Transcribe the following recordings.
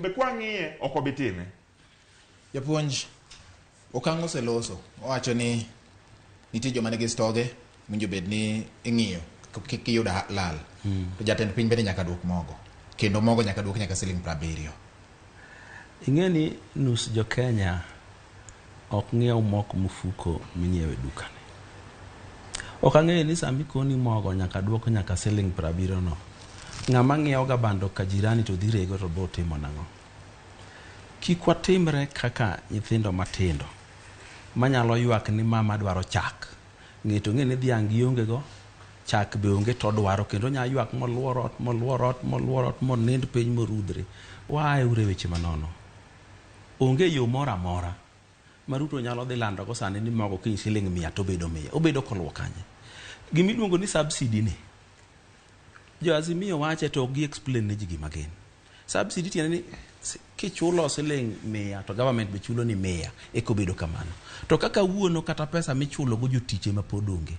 Be kwang'iye ok obi time. Japuonj, Okang' oseloso. Owacho ni nitie joma nigi stoge winjo bed ni ing'iyo kik giyud lal. To jatend piny bende nyaka duok mogo. Kendo mogo nyaka duok nyaka siling 70. Ing'e ni nus jo Kenya ok ng'iew mok mufuko ming'iewo e duka ni. Ok ang'eyo ni sama ikoni mogo nyaka duok nyaka siling 70 no. Ng'ama ng'iewo ga bando ka jirani to dhi rego to bo timo nang'o? Kik watimre kaka nyithindo matindo manyalo ywak ni mama dwaro chak. Ng'e to ng'e ni dhiang' gionge go, chak be onge to odwaro kendo onya ywak moluor ot, moluor ot, moluor ot, monind piny morudhre. Waaye uru e weche manono. Onge yo moro amora ma Ruto nyalo dhi lando go sani ni mogo kiny siling 100 to obedo 100. Obedo koluwo kanye? Gima iluongo ni subsidy ni, jo Azimio wache to ok gi explain ne ji gima gin. Subsidy tiende ni kichulo siling 100 to government be chulo ni 100 eka obedo kamano. To kaka wuono kata pesa michulo go jotich ema pod onge.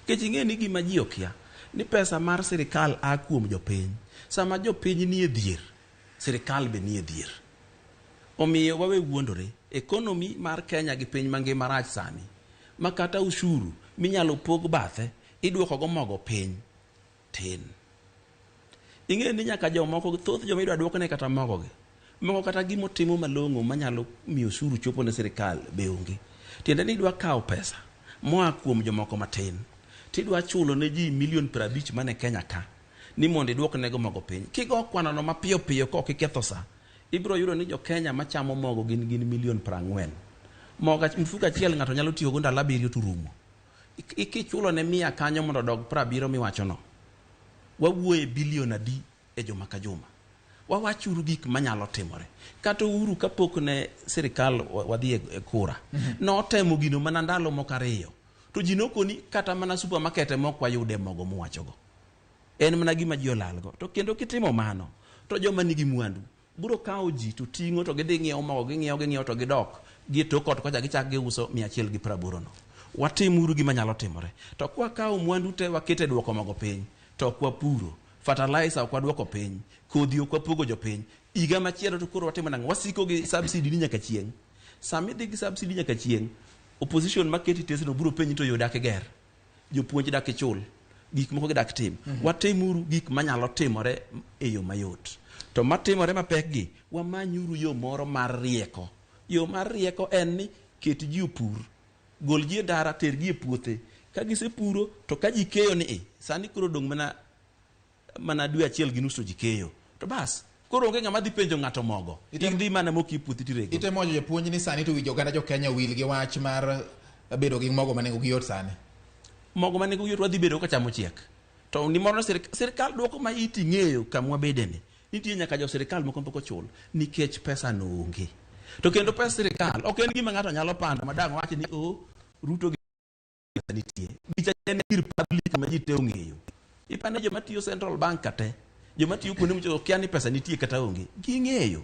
Nikech ing'e ni gima ji okia ni pesa mar sirikal a kuom jopiny. Sama jopiny nie dhier, sirikal be nie dhier. Omiyo wawe wuondore, economy mar Kenya gi piny mangima rach sani. Ma kata ushuru minyalo pog bathe iduoko go mogo piny tin. Ing'e ni nyaka jomoko, thoth joma idwa duokne kata mogo gi, moko kata gima otimo malong'o manyalo miyo osuru chopo ne sirikal be onge. Tiende ni idwa kawo pesa moa kuom jomoko matin tidwa chulo ne ji milion 50 mane Kenya ka ni mondo iduoknego mogo piny. Kigo kwanono mapiyo piyo ka ok iketho sa, ibiro yudo ni jo Kenya machamo mogo gin milion 40. Mogo mfuko achiel ng'ato nyalo tiyogo ndalo 7 to rumo. Kichulo ne 100 kanyo mondo odog 70 miwachono, wawuoye bilion adi e juma ka juma. Wawachuru gik manyalo timore. Kata Uhuru kapok ne sirikal wadhi e kura, notemo gino mana ndalo moko 2. To ji nokoni kata mana supermarket ema ok wayude mogo muwachogo. En mana gima ji olalgo. To kendo kitimo mano, to joma nigi mwandu biro kawo ji to ting'o to gidhi ng'iewo mogo, ging'iewo, ging'iewo to gidok gi tok ot kocha gichak giuso 180 no. Watimuru gima nyalo timore. To kwakawo mwandu te wakete duoko mogo piny, to ok wapuro. Fertilizer ok waduoko piny, kodhi ok wapogo jopiny. Higa machielo to koro watimo nang'o? Wasiko gi subsidy ni nyaka chieng'. Sama idhi gi subsidy nyaka chieng', opposition maketi tesno biro penji to yo dak iger, jopuonj dak ichul, gik moko gidak tim. Watimuru gik manyalo timore e yo mayot. To matimore mapek gi, wamanyuru yo moro mar rieko. Yo mar rieko en ni ket ji opur, gol ji e ndara, ter gi e puothe. Ka gisepuro to ka ji keyo ni i, sani koro dong' mana dwe 1.5 to ji keyo. To bas, koro onge ng'ama dhi penjo ng'ato mogo. Idhi mana moki e puothi tirego. Itemo wacho japuonj ni sani to winjo oganda jo Kenya wil gi wach mar bedo gi mogo ma nengo gi yot sani. Mogo ma nengo gi yot wadhi bedo ka chamo chiek. To ni moro sirikal duoko ma iti ng'eyo kama wabede ni. Nitie nyaka jo sirikal moko pok ochul nikech pesa no onge. To kendo pes sirikal ok en gima ng'ato nyalo pando ma dang' wach ni o Ruto gi pesa nitie. Gicha en gir public ma ji te ong'eyo. Ipane joma tiyo Central Bank kate, joma tiyo kuonde mochopo kia ni pesa nitie kata onge. Ging'eyo.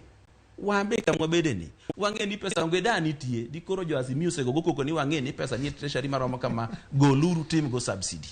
Wan be kama wabede ni, wang'e ni pesa onge da nitie. Dikoro jo Azimio osegogo koko ni wang'e ni pesa nie treasury maromo kama, goluru tim go subsidy.